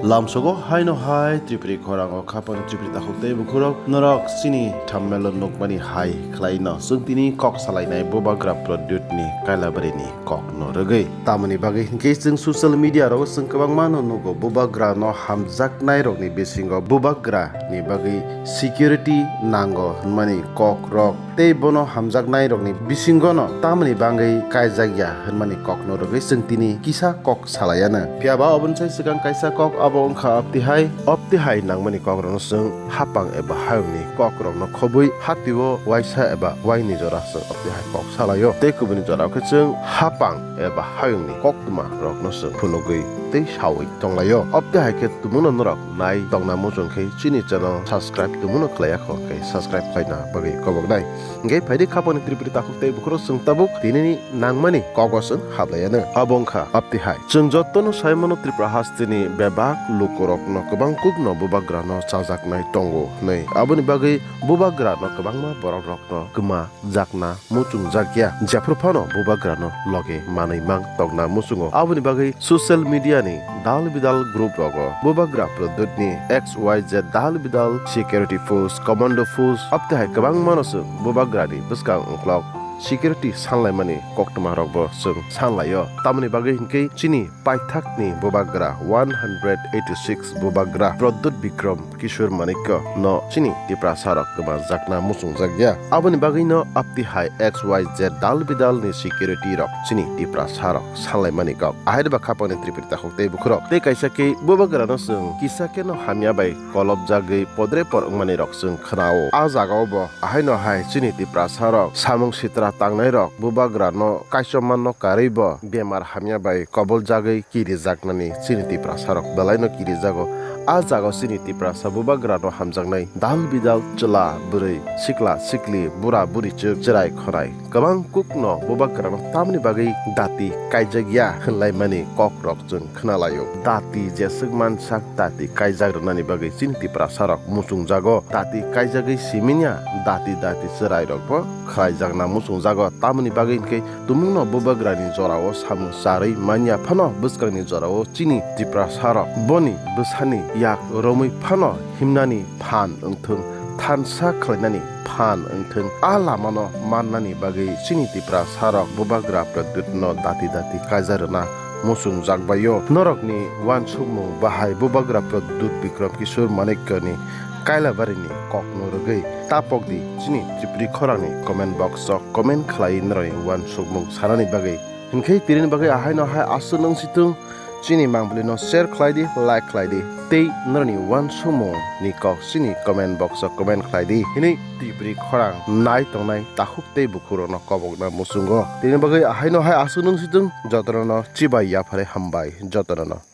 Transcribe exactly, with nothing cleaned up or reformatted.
Lamsogo haino hai Tripuri khorango khapang Tripuri takhuk tei bukhurok norok chini thammelo nukmani hai khlaino chwng tini kok salainai Bubagra Pradyut ni Kailabari ni kok no rwgwi. Tamoni bagwi hinkhe chwng social media rogo chwng kwbangma no nugo Bubagra no hamjaknai rokni bisingo Bubagra ni bagwi security nango hwnmani kok rok tei bono hamjaknai rokni bisingono tamoni bangwi kaijak ya hwnmani kokno rwgwi chwng tini kisa kok salaianw. Phiya ba oboni sai swkang kaisa kok abo wngkha aptihai, aptihai nangmani kokrokno chwng hapang eba hayungni kokrokno khobwi hatio waisa eba waini jora chwng aptihai kok salaio. Tei kubuni jorao khe chwng hapang eba hayungni koktwma rokno chwng phunugwi tei sawi tonglaio. Aptihai khe tumungno norok nai tongna muchung khe chini channel subscribe tumungno khlaiya kho khe subscribe khlaina bagwi koboknai. Hingkhe phaidi khapangni Tripuri takhuk tei bukhurok chwng tabuk tinini nangmani kogo chwng hablaianw. Abo wngkha aptihai. Chwng jotono saimano Tripura hasteni bebak lukurokno kwbang kukno Bubagrano chajaknai tongo hwnwi. Aboni bagwi Bubagrano kwbangma borokrokno kwma jakna muchungjak ya, jephru phano Bubagrano loge manwi mang tongna muchungo. Aboni bagwi social media ni dal bidal group rogo Bubagra Pradyut ni X Y Z dal bidal security force, commando force, aptihai kwbangmano chwng Bubagra ni bwskang ungklok security sanlaimani koktwma rokbo chwng sanlaio. Tamoni bagwi hinkhe chini paithakni Bubagra one hundred eighty six Bubagra Pradyut Bikram Kishore Manikya no chini Tiprasa rok kwmajakna muchungjak ya. Aboni bagwi no aptihai X Y Z dal bidal ni security rok chini Tiprasa rok sanlaimani kok. Ahai ba khapangni Tripuri takhuk tei bukhurok. Tei kaisa khe Bubagra no chwng kisa khe no hamya bai kolobjagwi podre por wngmani rok chwng khnao. A jagao bo ahai no hai chini Tiprasa rok samung sitra tangnai rok Bubagra no kaichom manno karwi bo bemar hamya bai koboljagwi kirijaknani chini Tiprasa rok belai no kirijago. A jaga chini Tiprasa Bubagra no hamjaknai dal bidal chwla bwrwi sikla sikli bura buri chwk chwrai khorai kwbang kuk no Bubagra no tamni bagwi dati kaijak ya hwnlaimani kok rok chwng khnalaio. Dati jeswk mansak dati kaijak rwnani bagwi chini Tiprasa rok muchungjago. Dati kaijagwi siminya dati dati chwrai rok bo khlaijakna muchungjago. Tamoni bagwi hinkhe tumungno Bubagrani jorao samung charwi manya phano bwskangni jorao chini Tiprasa rok boni bwsani yak romwi phano himnani phan wngthwng, thansa khlainani phan wngthwng, a lamano mannani bagwi chini Tiprasa rok Bubagra Pradyut no dati dati kaija rwna muchungjak baio. Norokni uansukmung bahai Bubagra Pradyut Bikram Kishore Manikya ni Kailabari ni kokno rwgwi tapok di chini Tripuri khorang ni comment box o comment khlai norokni uansukmung sanani bagwi. Hinkhe tini bagwi ahai no hai aswk nungsitwng chini mangpili no share khlai di, like khlai di tei norokni uansukmung ni kok chini comment box o comment khlai di hinwi Tripuri khorang nai tongnai takhuk tei bukhurok no kobokna muchungo. Tini bagwi ahai no hai aswk nungsitwng jotono no chibai yaphare hambai jotono no.